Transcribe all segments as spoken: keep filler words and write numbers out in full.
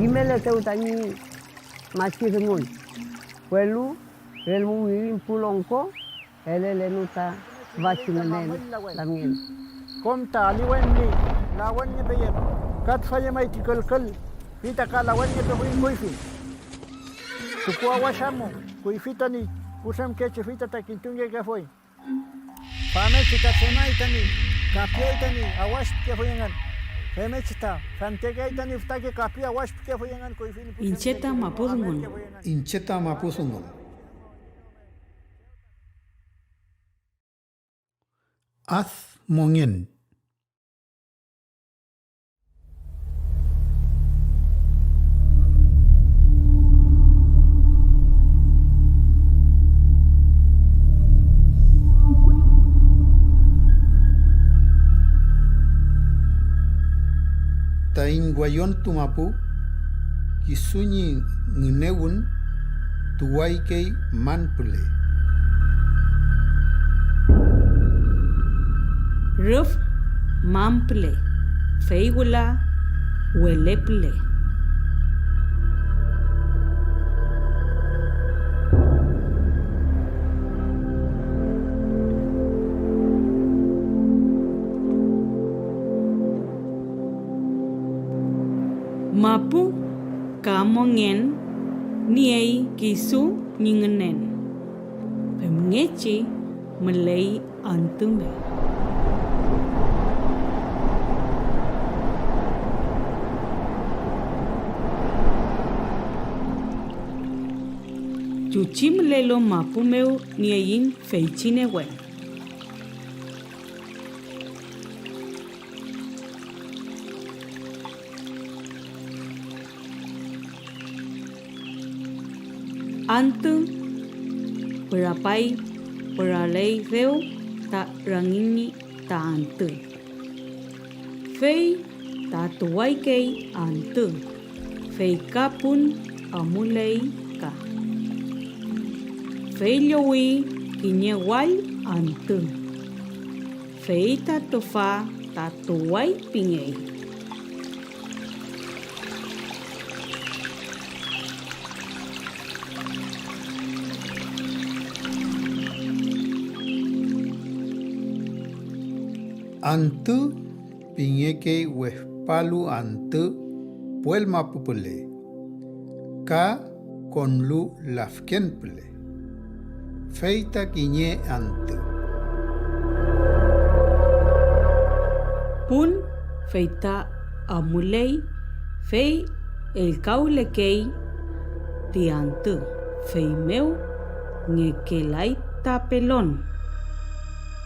Kimeletew tañi machi dungun, welu relmu wirin pu longko elelenu ta tüfachi ngünen lamngen. Kom ta aliwen ñi lawenngepeyem, ka tüfa llemay ti külkül, fey ta ka lawenngepefuy kuyfi. Tukuawash amu, kuyfi tañi putremkeche, fey ta, ta kintungekefuy. Famngechi ta tremay tañi kapiay tañi awash pikefuy engün. Femngechi ta fentekeay tañi fütake kapi awash pikefuy engün kuyfi ñi pu Iñche ta mapu dungun. Iñche ta mapu dungun. Ad mongen. Taiñ wallontu mapu, kisu ñi ngünewün tuwaykey man püle. Rüf man püle, fey wüla wele püle. Mapu ka mongen niey kisu ñi ngünen, femngechi müley antü mew. Chuchi mülelu mapu mew nieiñ feychi newen. Antü pürapay, püraley dew ta rangiñ ta antü. Fey ta tuwaykey antü, fey ka pun amuley ka. Fey llowi kiñe wall antü, fey ta tüfa ta tuway pingey. Antü pingekey wefpalu antü puel mapu püle ka konlu lafken püle, fey ta kiñe antü. Pun fey ta amuley, fey ellkawlekey ti antü, feymew ngekelay ta pelon.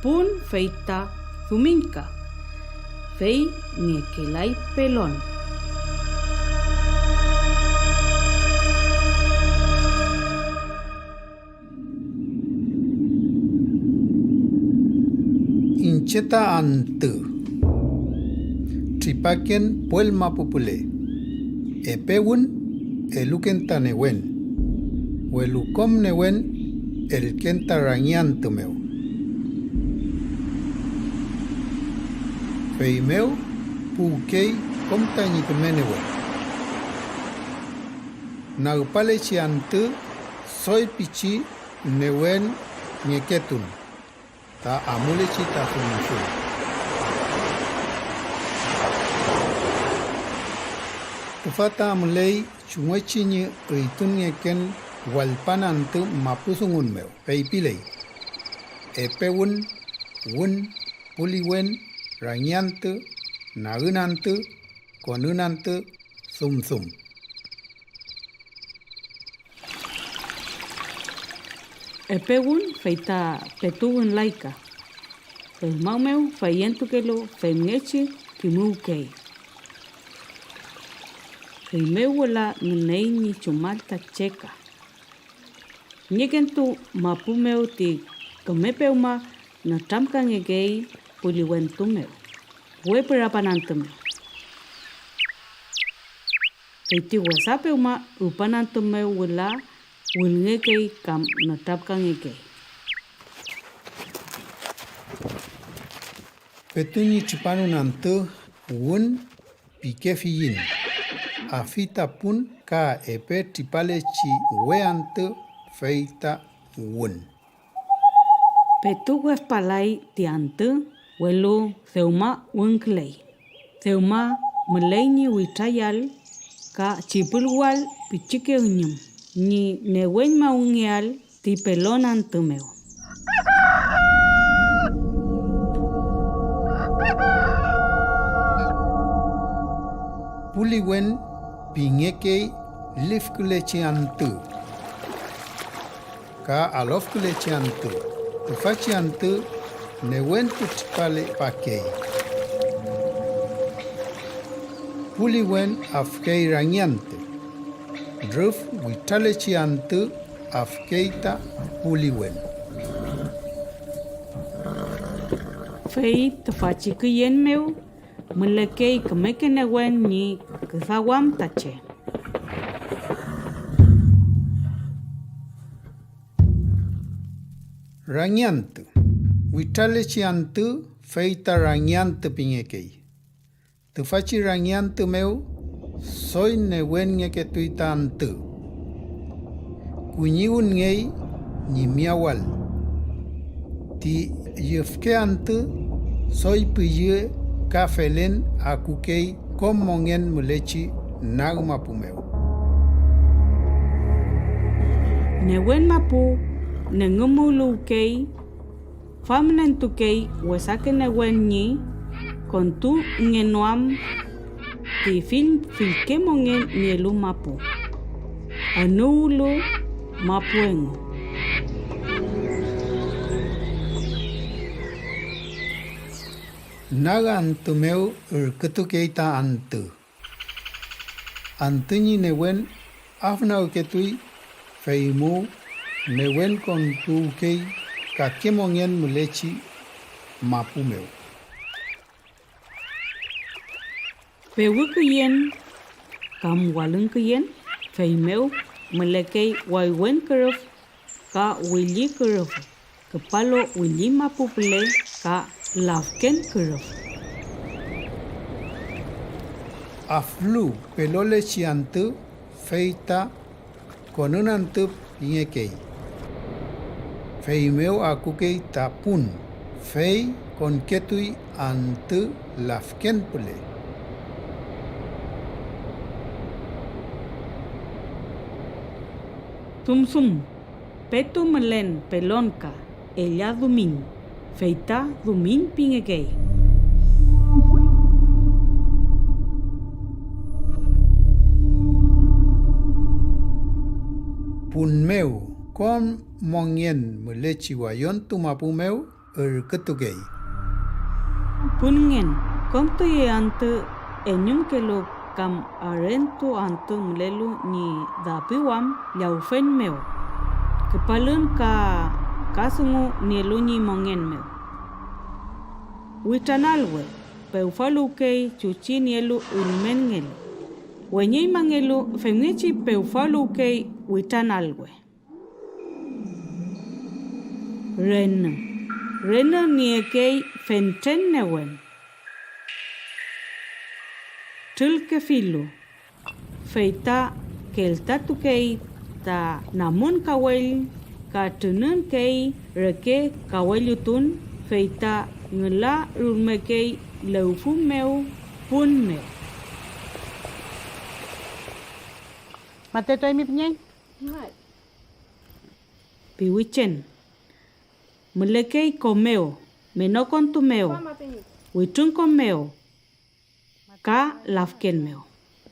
Pun fey ta dumiñka, fey ngekelay pelon. Iñche ta antü. Tripaken puel mapu püle. Epe wün eluken ta newen, welu kom newen elken ta rangi antü mew. Feymew puwkey kom tañi küme newen. Nagpalechi antü doy pichi newen ngeketun ta amulechi ta dungufiel. Tüfa ta amuley chumngechi ñi üytunngeken wallpan antü mapu dungun mew, feypiley: epe wün, wün, puliwen, rangi antü, nagün antü, konün antü, dumdum. Epe wün fey ta petu wünlayka, fey maw mew feyentukelu femngechi kimuwkey. Feymew wüla ngüney ñi chumal ta cheka. Kiñekentu mapu mew ti küme pewma nütramkangekey puliwentu mew, we pürapan antü mew. Fey ti wesa pewma rupan antü mew wüla wülngekey kam nütramkangekey. Petu ñi tripanun antü wün pikefiyiñ. afi ta pun ka epe tripalechi we antü, fey ta wün. Petu wefpalay ti antü, welu dewma wünküley. Dewma müley ñi witrayal ka chipülwal pichike üñüm ñi neweñmawngeael ti pelon antü mew. Puliwen pingekey lifkülechi antü ka alofkülechi antü. Tüfachi antü newentu tripalepakey. Puliwen afkey rangi antü. Rüf witralechi antü afkey ta puliwen. Fey tüfachi küyen mew mülekey kümeke newen ñi küdawam ta che. Rangi antü. Witralechi antü fey ta rangi antü pingekey. Tüfachi rangi antü mew doy newenngeketuy ta antü. Kuñiwünngey ñi miyawal. Ti llüfke antü doy püllü ka felen akukey kom mongen mülechi nag mapu mew. Newen mapu nengümuwluwkey, famnentukey wesake newen ñi kontungenoam ti fill-, fillke mongen nielu mapu, anüwlu mapu engu. Nag antü mew ürkütukey ta antü. Antü ñi newen afnagketuy, feymu newenkontuwkey kake mongen mülechi mapu mew. Pewüküyen kam walüngküyen, feymew mülekey waywen kürüf ka willi kürüf, küpalu willi mapu püle ka lafken kürüf. Aflu pelolechi antü, fey ta konün antü pingekey. Feymew akukey ta pun, fey konketuy antü lafken püle. Dumdum, petu mülen pelonka ella dumiñ, fey ta dumiñ pingekey. Pun mew kom mongen mülechi wayontu mapu mew ürkütukey. Pünngen, kom tüye antü eñumkelu kam arentu antü mülelu ñi dapiwam llawfen mew, küpalün ka, ka dungu nielu ñi mongen mew. Witranalwe, pewfaluwkey chuchi nielu ülmenngelu. Weñeñmangelu femngechi pewfaluwkey witranalwe. Renü. Renü niekey fentren newen. Trülkefilu, fey ta keltatukey ta namun kawell ka trününkey reke kawellutun, fey ta ngüla rulmekey lewfü mew pun mew. Matetuaymi püñeñ. Piwüchen. Mülekey ko mew, menokontu mew, wütrunko mew ka lafken mew.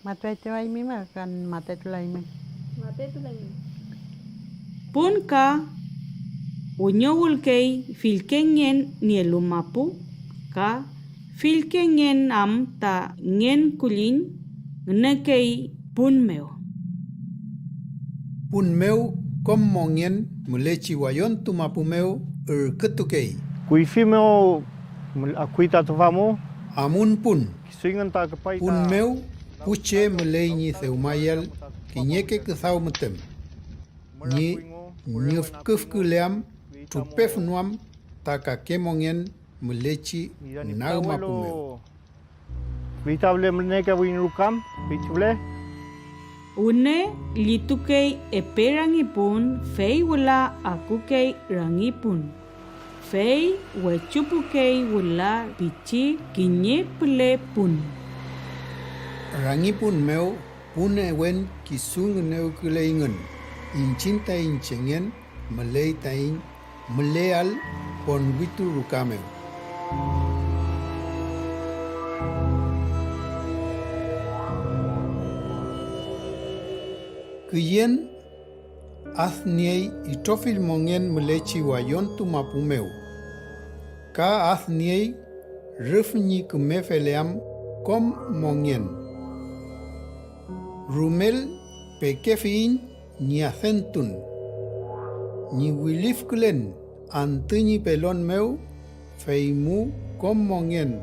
Matetuaymi mew, kan matetulaymi. Pun ka wiñowülkey fillke ngen nielu mapu, ka fillke ngen am ta ngen kulliñ ngünekey pun mew. Pun mew kom mongen mülechi wayontu mapu mew ürkütukey. Kuyfi mew mül-, akuy ta tüfa mu. Amun pun. Pun mew pu che müley ñi dewmayael kiñeke küdaw müten, ñi ñüfküfküleam trupefnoam ta kake mongen mülechi nag mapu mew. Fey ta püle münekefuiñ ruka, fey ti püle Wüne llitukey epe rangipun, fey wüla akukey rangipun, fey wechupukey wüla pichi kiñe püle pun. Rangipun mew pu newen kisu ngünewküleyngün, iñchiñ taiñ chengen müley taiñ müleael ponwitu ruka mew. Küyen adniey itrofill mongen mülechi wallontu mapu mew, ka adniey rüf ñi küme feleam kom mongen. Rumel pekefiyiñ ñi adentun, ñi wilifkülen antü ñi pelon mew, feymu kom mongen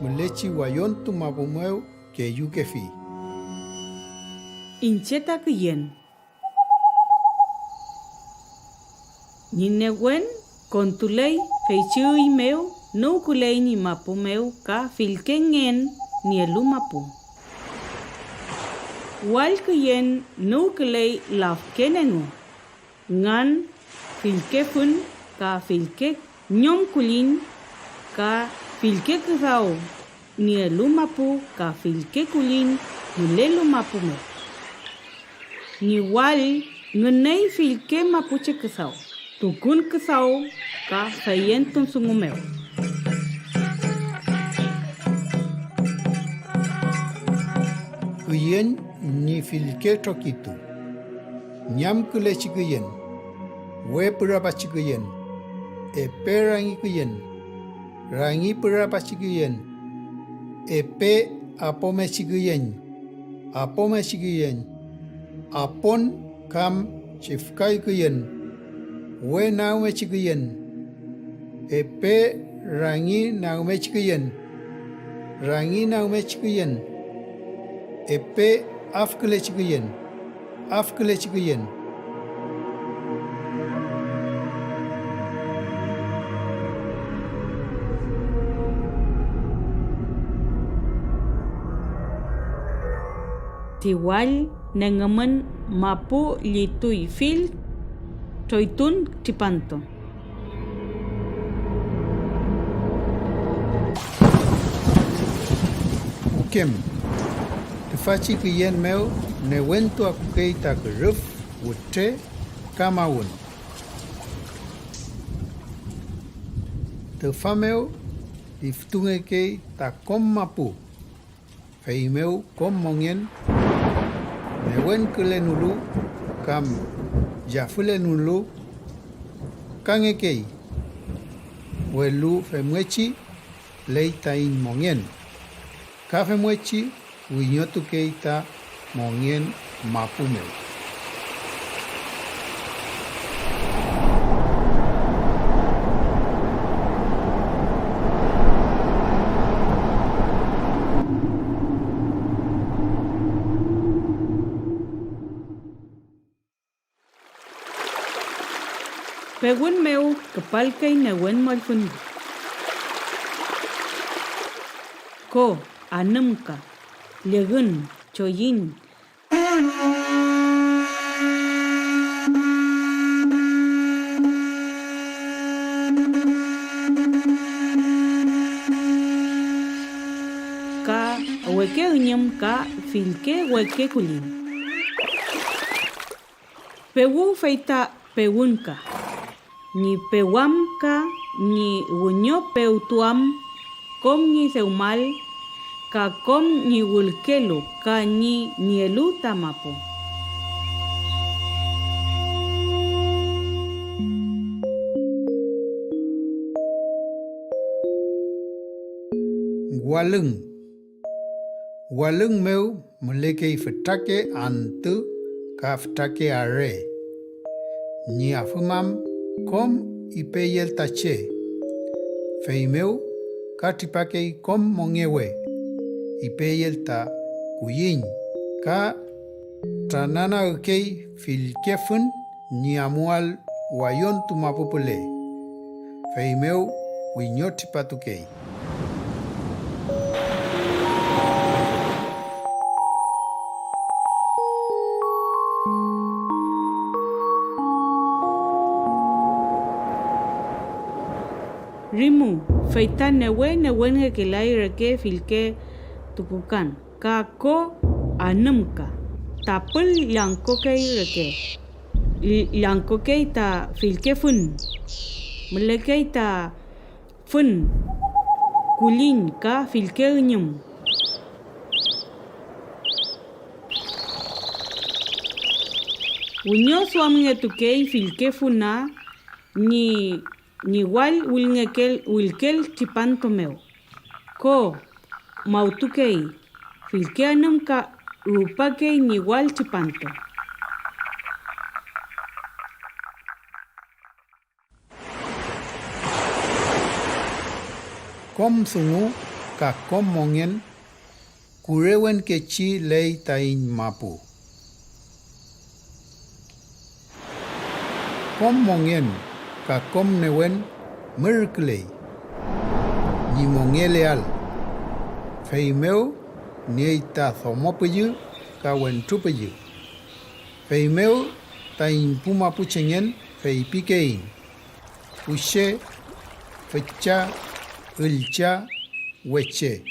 mülechi wallontu mapu mew kellukefi. Iñche ta küyen. Ñi newen kontuley feychi üy mew, nüwküley ñi mapu mew ka fillke ngen nielu mapu. Wall küyen nüwküley lafken engu, ngan, fillke fün ka fillke ñom kulliñ ka fillke küdaw nielu mapu ka fillke kulliñ mülelu mapu mew. Ñi wall ngüney fillke mapuche küdaw, tukun küdaw ka feyentun dungu mew. Küyen ñi fillke trokitu. Ñamkülechi küyen, we pürapachi küyen, epe rangi küyen, rangi pürapachi küyen, epe apomechi küyen, apomechi küyen, apon kam chifkay küyen, we nagmechi küyen, epe rangi nagmechi küyen, rangi nagmechi küyen, epe afkülechi küyen, afkülechi küyen. Ti wall nengümün mapu llituy fill troytun tripantu. Ukem. Tüfachi küyen mew newentu akukey ta kürüf, wütre ka mawün. Tüfa mew liftungekey ta kom mapu. Feymew kom mongen newenkülenolu kam yafülenolu kangekey, welu femngechi ley taiñ mongen, ka femngechi wiñotukey ta mongen mapu mew. Pewün mew küpalkey newen mollfüñ. Ko, anümka, llegün, choyün, ka weke üñüm ka fillke weke kulliñ. Pewü fey ta pewün ka. Ñi pewam ka ñi wiñopewtuam kom ñi dewmal ka kom ñi wülkelu ka ñi nielu ta mapu. Walüng. Walüng mew mülekey fütrake antü ka fütrake are. Ñi afümam kom ipeyel ta che, feymew ka tripakey kom mongewe, ipeyel ta kulliñ, ka trananagkey fillke fün ñi amuael wallontu mapu püle, feymew wiñotripatukey. Rimu, fey ta newe newenngekelay reke fillke tukukan ka ko anümka. Tapül llangkokey reke, ll-, llangkokey ta fillke fün, mülekey ta fün, kulliñ ka fillke üñüm. Wiñoduamngetukey fillke funa ñi ñi wall wilngekel, wilkel tripantu mew. Ko, mawtukey, fillke anümka rupakey ñi wall tripantu. Kom dungu ka kom mongen kurewenkechi ley taiñ mapu. Kom mongen ka kom newen mürküley ñi mongeleael, feymew niey ta domo püllü ka wentru püllü. Feymew taiñ pu mapuchengen feypikeiñ: pu che, fücha, üllcha, weche.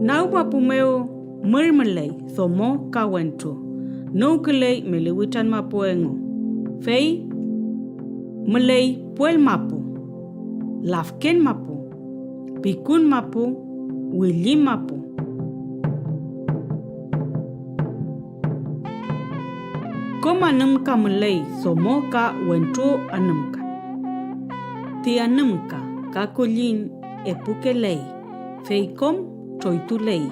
Nag mapu mew mür müley domo ka wentru, nüwküley meli witran mapu engu, fey müley puel mapu, lafken mapu, pikun mapu, willi mapu. Kom anümka müley, domo ka wentru anümka. Ti anümka ka kulliñ epukeley, fey kom troytuley,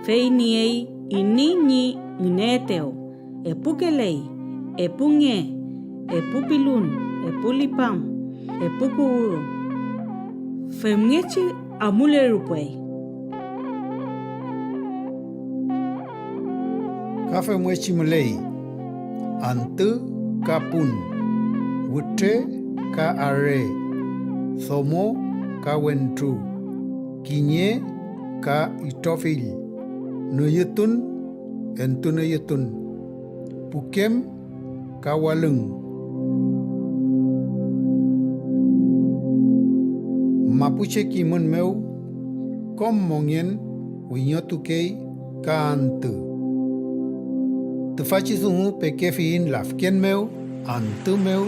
fey niey iney ñi ngüneetew. Epukeley, epu nge, epu pilun, epu lipam, epu kuwü, femngechi amulerupuy. Ka femngechi müley antü ka pun, wütre ka are, domo ka wentru, kiñe ka itrofill, nüyütun, entunüyütun, pukem ka walüng. Mapuche kimün mew kom mongen wiñotukey ka antü. Tüfachi dungu pekefiyiñ lafken mew, antü mew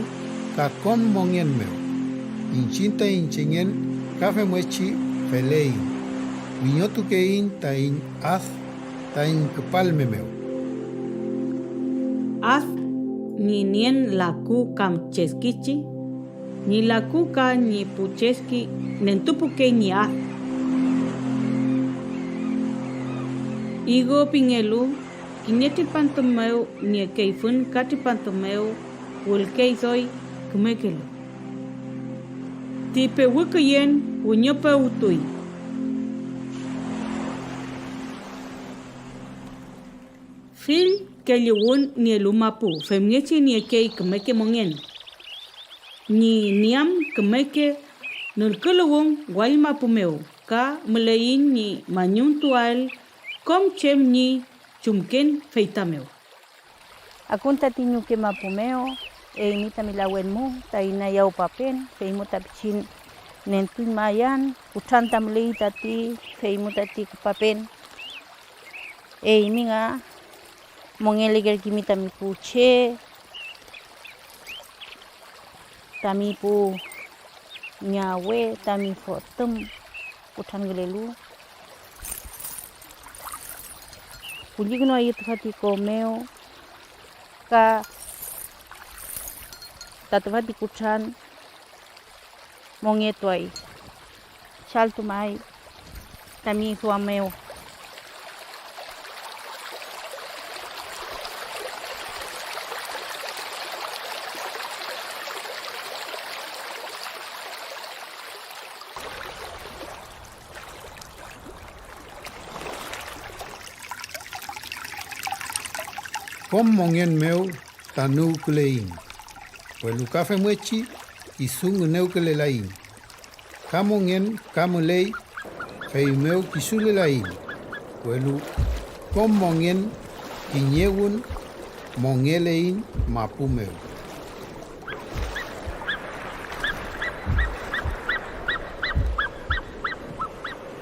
ka kom mongen mew. Iñchiñ taiñ chengen ka femngechi feleiñ, wiñotukeiñ taiñ ad taiñ küpalme mew. Ad ñi nien laku kam chedkichi, ñi laku ka ñi pu chedki nentupukey ñi ad. Igo pingelu, kiñe tripantu mew niekey fün ka tripantu mew wülkey doy kümekelu. Ti pewüküyen wiñopewtuy. Fill kelluwün nielu mapu femngechi niekey kümeke mongen. Ñi niam kümeke nülküluwün wall mapu mew ka müleiñ ñi mañumtuael kom chem ñi chumken feyta mew. Akun tati ñuke mapu mew, eymi tami lawen mu ta inayawpapen, feymu ta pichin nentuñmayan, kutran ta müley tati, feymu tati küpapen. Eymi nga mongelekerkimi tami pu che, tami pu ñawe, tami fotüm kutrankülelu. Kullikünuaeyu tüfati ko mew ka ta tüfati kutran mongetuay. Chaltu may tami duam mew. Kom mongen mew ta nüwküleiñ, welu ka femngechi kisu ngünewkülelaiñ. Ka mongen ka müley, feymew kisulelaiñ, welu kom mongen kiñewün Mongeleiñ mapu mew.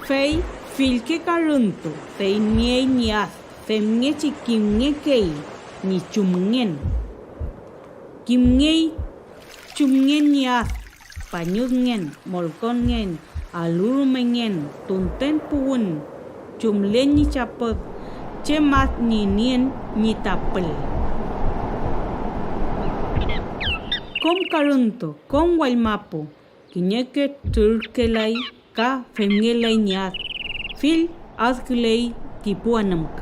Fey fillke karüntu fey niey ñi ad femngechi kimngekey ñi chumngen. Kimngey chumngen ñi ad, pañudngen, molkonngen, alurumengen, tunten puwün, chumlen ñi chapüd, chem ad ñi nien ñi tapül. Kom karüntu, kom wallmapu, kiñeke trürkelay ka femngelay ñi ad, fill adküley ti pu anümka.